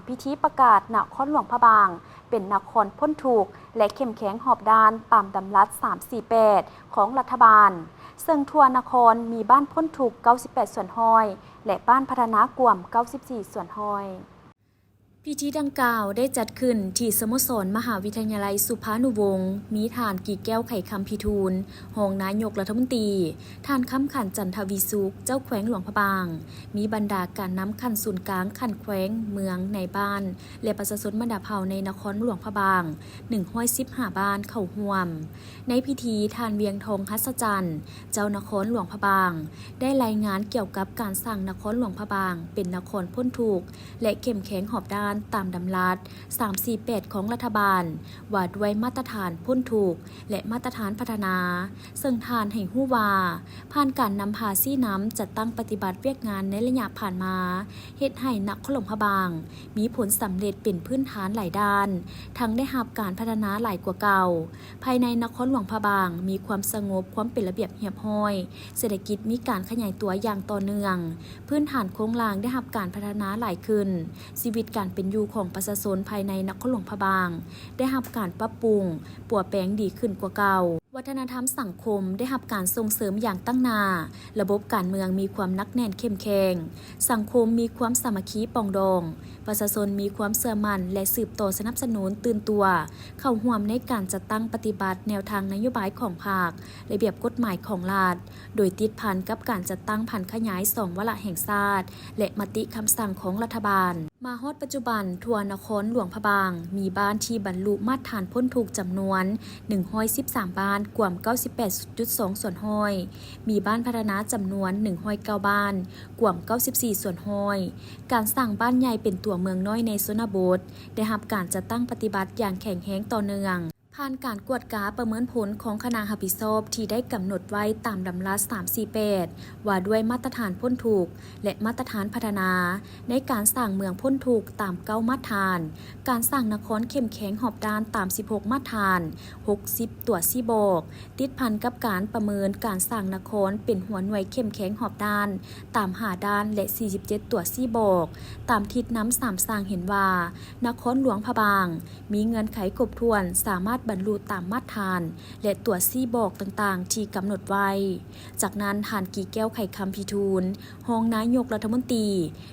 ພິທີປະກາດນະຄອນຫຼວງພະບາງ ເປັນນະຄອນພົ້ນທຸກ ແລະ ເຂັ້ມແຂງຮອບດ້ານຕາມດຳລັດສາມສີ່ແປດຂອງລັດຖະບານ, ເຊິ່ງທົ່ວນະຄອນມີບ້ານພົ້ນທຸກເກົ້າສິບແປດສ່ວນຮ້ອຍ ແລະ ບ້ານພັດທະນາກວມເກົ້າສິບສີ່ສ່ວນຮ້ອຍ. ພິທີດັ່ງກ່າວໄດ້ຈັດຂຶ້ນທີ່ສະໂມສອນມະຫາວິທະຍາໄລສຸພານຸວົງ, ມີທ່ານ ກີແກ້ວ ໄຂຄຳພິທູນ ຮອງນາຍົກລັດຖະມົນຕີ, ທ່ານ ຄຳຂັນ ຈັນທະວີສຸກ ເຈົ້າແຂວງຫຼວງພະບາງ, ມີບັນດາການນຳຂັ້ນສູນກາງ, ຂັ້ນແຂວງ, ເມືອງ, ນາຍບ້ານ ແລະ ປະຊາຊົນບັນດາເຜົ່າໃນນະຄອນຫຼວງພະບາງ ໜຶ່ງຮ້ອຍສິບຫ້າບ້ານເຂົ້າຮ່ວມ. ໃນພິທີ, ທ່ານ ວຽງທອງ ຫັດສະຈັນ ເຈົ້ານະຄອນຫຼວງພະບາງ ໄດ້ລາຍງານກ່ຽວກັບການສ້າງນະຄອນຫຼວງພະບາງເປັນນະຄອນພົ້ນທຸກ ແລະ ເຂັ້ມແຂງຮອບດ້ານຕາມດຳລັດສາມສີ່ແປດຂອງລັດຖະບານ ວ່າດ້ວຍມາດຕະຖານພົ້ນທຸກ ແລະ ມາດຕະຖານພັດທະນາ, ເຊິ່ງທ່ານໃຫ້ຮູ້ວ່າ ຜ່ານການນຳພາຊີ້ນຳຈັດຕັ້ງປະຕິບັດວຽກງານໃນໄລຍະຜ່ານມາ ເຮັດໃຫ້ນະຄອນຫຼວງພະບາງມີຜົນສຳເລັດເປັນພື້ນຖານຫຼາຍດ້ານ, ທັງໄດ້ຮັບການພັດທະນາຫຼາຍກວ່າເກົ່າ. ພາຍໃນນະຄອນຫຼວງພະບາງມີຄວາມສະຫງົບ, ຄວາມເປັນລະບຽບຮຽບຮ້ອຍ, ເສດຖະກິດມີການຂະຫຍາຍຕົວຢ່າງຕໍ່ເນື່ອງ, ພື້ນຖານໂຄງລ່າງໄດ້ຮັບການພັດທະນາຫຼາຍຂຶ້ນ, ຊີວິດການເປັນຢູ່ຂອງປະຊາຊົນພາຍໃນນະຄອນຫຼວງພະບາງໄດ້ຮັບການປັບປຸງ, ປົວແປງດີຂຶ້ນກວ່າເກົ່າ. ວັດທະນະທຳສັງຄົມໄດ້ຮັບການສົ່ງເສີມຢ່າງຕັ້ງໜ້າ, ລະບົບການເມືອງມີຄວາມໜັກແໜ້ນເຂັ້ມແຂງ, ສັງຄົມມີຄວາມສາມັກຄີປອງດອງ, ປະຊາຊົນມີຄວາມເຊື່ອໝັ້ນ ແລະ ສືບຕໍ່ສະໜັບສະໜູນຕື່ນຕົວ ເຂົ້າຮ່ວມໃນການຈັດຕັ້ງປະຕິບັດແນວທາງນະໂຍບາຍຂອງພັກ, ລະບຽບກົດໝາຍຂອງລັດ, ໂດຍຕິດພັນກັບການຈັດຕັ້ງຜັນຂະຫຍາຍສອງວາລະແຫ່ງຊາດ ແລະ ມະຕິຄຳສັ່ງຂອງລັດຖະບານ. ມາຮອດປັດຈຸບັນ, ທົ່ວນະຄອນຫຼວງພະບາງ ມີບ້ານທີ່ບັນລຸມາດຖານພົ້ນທຸກຈຳນວນໜຶ່ງຮ້ອຍສິບສາມບ້ານ, ກວມເກົ້າສິບແປດຈຸດສອງສ່ວນຮ້ອຍ, ມີບ້ານພັດທະນາຈຳນວນໜຶ່ງຮ້ອຍເກົ້າບ້ານ, ກວມເກົ້າສິບສີ່ສ່ວນຮ້ອຍ. ການສ້າງບ້ານໃຫຍ່ເປັນຕົວເມືອງນ້ອຍໃນຊົນນະບົດ ໄດ້ຮັບການຈັດຕັ້ງປະຕິບັດຢ່າງແຂງແຮງຕໍ່ເນື່ອງ. ຜ່ານການກວດກາປະເມີນຜົນຂອງຄະນະຮັບຜິດຊອບທີ່ໄດ້ກຳນົດໄວ້ຕາມດຳລັດສາມສີ່ແປດ ວ່າດ້ວຍມາດຕະຖານພົ້ນທຸກ ແລະ ມາດຕະຖານພັດທະນາ ໃນການສ້າງເມືອງພົ້ນທຸກຕາມເກົ້າມາດຖານ, ການສ້າງນະຄອນເຂັ້ມແຂງຮອບດ້ານຕາມສິບຫົກມາດຖານ, ຫົກສິບຕົວຊີ້ບອກ, ຕິດພັນກັບການປະເມີນການສ້າງນະຄອນເປັນຫົວໜ່ວຍເຂັ້ມແຂງຮອບດ້ານຕາມຫ້າດ້ານ ແລະ ສີ່ສິບເຈັດຕົວຊີ້ບອກ, ຕາມທິດນຳສາມສ້າງເຫັນວ່າ ນະຄອນຫຼວງພະບາງ ມີເງື່ອນໄຂຄົບຖ້ວນ, ສາມາດບັນລຸຕາມມາດຖານ ແລະ ຕົວຊີ້ບອກຕ່າງໆທີ່ກຳນົດໄວ້. ຈາກນັ້ນ, ທ່ານ ກີແກ້ວ ໄຂຄຳພິທູນ ຮອງນາຍົກລັດຖະມົນຕີ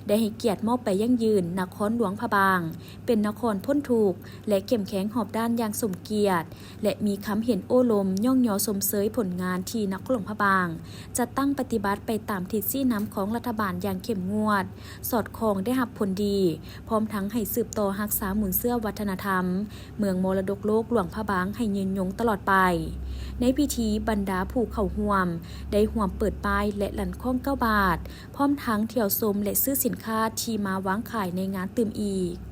ໄດ້ໃຫ້ກຽດມອບໃບຢັ້ງຢືນນະຄອນຫຼວງພະບາງ ເປັນນະຄອນພົ້ນທຸກ ແລະ ເຂັ້ມແຂງຮອບດ້ານຢ່າງສົມກຽດ ແລະ ມີຄຳເຫັນໂອ້ລົມຍ້ອງຍໍຊົມເຊີຍຜົນງານທີ່ນະຄອນຫຼວງພະບາງ ຈັດຕັ້ງປະຕິບັດໄປຕາມທິດຊີ້ນຳຂອງລັດຖະບານຢ່າງເຂັ້ມງວດ, ສອດຄ່ອງໄດ້ຮັບຜົນດີ, ພ້ອມທັງໃຫ້ສືບຕໍ່ຮັກສາມູນເຊື້ອວັດທະນະທຳເມືອງມໍລະດົກໂລກຫຼວງພະບາງໃຫ້ຍືນຍົງຕະຫຼອດໄປ. ໃນພິທີ, ບັນດາຜູ້ເຂົ້າຮ່ວມໄດ້ຮ່ວມເປີດປ້າຍ ແລະ ລັ່ນຄ້ອງເກົ້າບາດ, ພ້ອມທັງທ່ຽວຊົມ ແລະ ຊື້ສິນຄ້າທີ່ມາວາງຂາຍໃນງານຕື່ມອີກ.